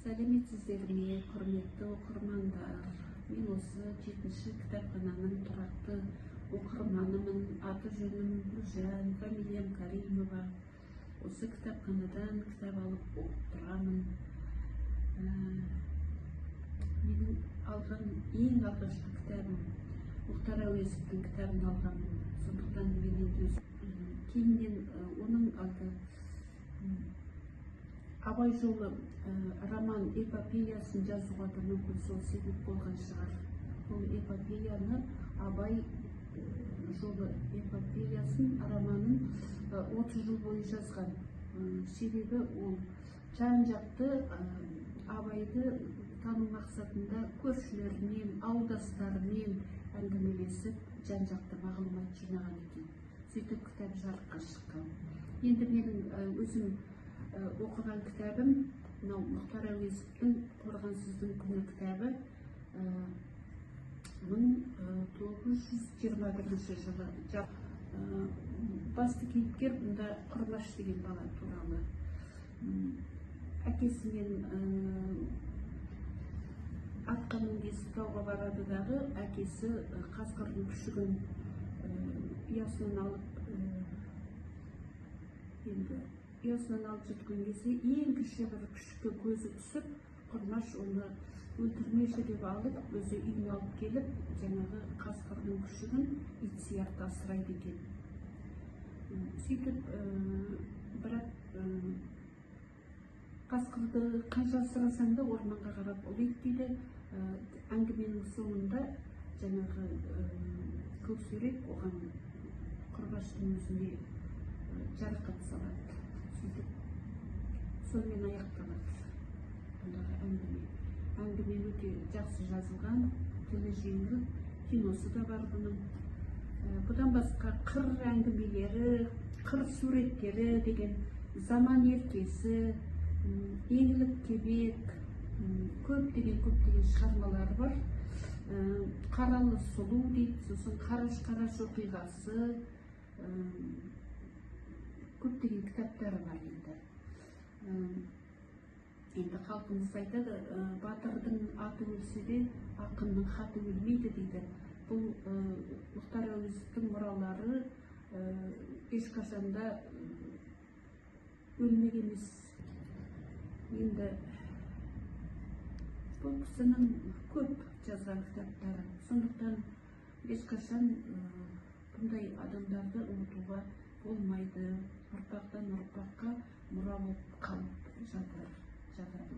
Сәлеметсіздер ме, құрметті оқырмандар! Мен осы жетінші кітапхананың тұрақты оқырманымын. Аты жөнім Гүлжан, фамилиям Каримова. Осы кітапханадан кітап алып оқып тұрамын. Менің алған ең алғашқы кітабым Мұхтар Әуезовтің кітабын алғанмын. Сондықтан мен енді кейіннен оның әлгі «Абай жолы» роман эпопеясын жазуға да мүмкін сол себеп болған шығар. Бұл эпопеяны, «Абай жолы» эпопеясын, романын 30 жыл бойы жазған. Себебі ол жан жақты Абайды тану мақсатында көршілерімен, ауылдастарымен әңгімелесіп, жан жақты мағлұмат жинаған екен. Сөйтіп кітап жарыққа шыққан. Енді менің өзім оқыған кітабым мынау Мұхтар Әуезовтің «Қорғансыздың күні» кітабы. 1921 жылы. Басты кейіпкер бұнда Құрмаш деген бала туралы. Әкесімен атқа мінгесіп тауға барады дағы, әкесі қасқырдың күшігін ұясынан алып, енді ұясынан алып жеткен кезде ең кіші бір күшікке көзі түсіп, Құрмаш оны өлтірмеші деп алып, өзі үйіне алып келіп, жаңағы қасқырдың күшігін ит сияқты асырайды екен. Сөйтіп бірақ қасқырды қанша асырасаң да, орманға қарап ұлиды дейді. Әңгіменің соңында жаңағы көксерек оған, Құрмаштың өзіне жарақат салады. Сөйтіп сонымен аяқталады бұндағы әңгіме. Әңгіме өте жақсы жазылған, тілі жеңіл, киносы да бар бұның. Бұдан басқа «Қыр әңгімелері», «Қыр суреттері» деген, «Заман еркесі», «Еңлік Кебек», көптеген көптеген шығармалары бар. «Қаралы сұлу» дейді, сосын «Қараш қараш оқиғасы», көптеген кітаптары бар. Енді халқымыз айтады, батырдың аты өлсе де, ақынның хаты өлмейді дейді. Бұл Мұхтар Әуезовтің мұралары ешқашанда өлмек емес. Енді бұл кісінің көп жазған кітаптары, сондықтан ешқашан бұндай адамдарды ұмытуға болмайды. Ұрпақтан ұрпаққа мұра болып қалып жатыр жатады.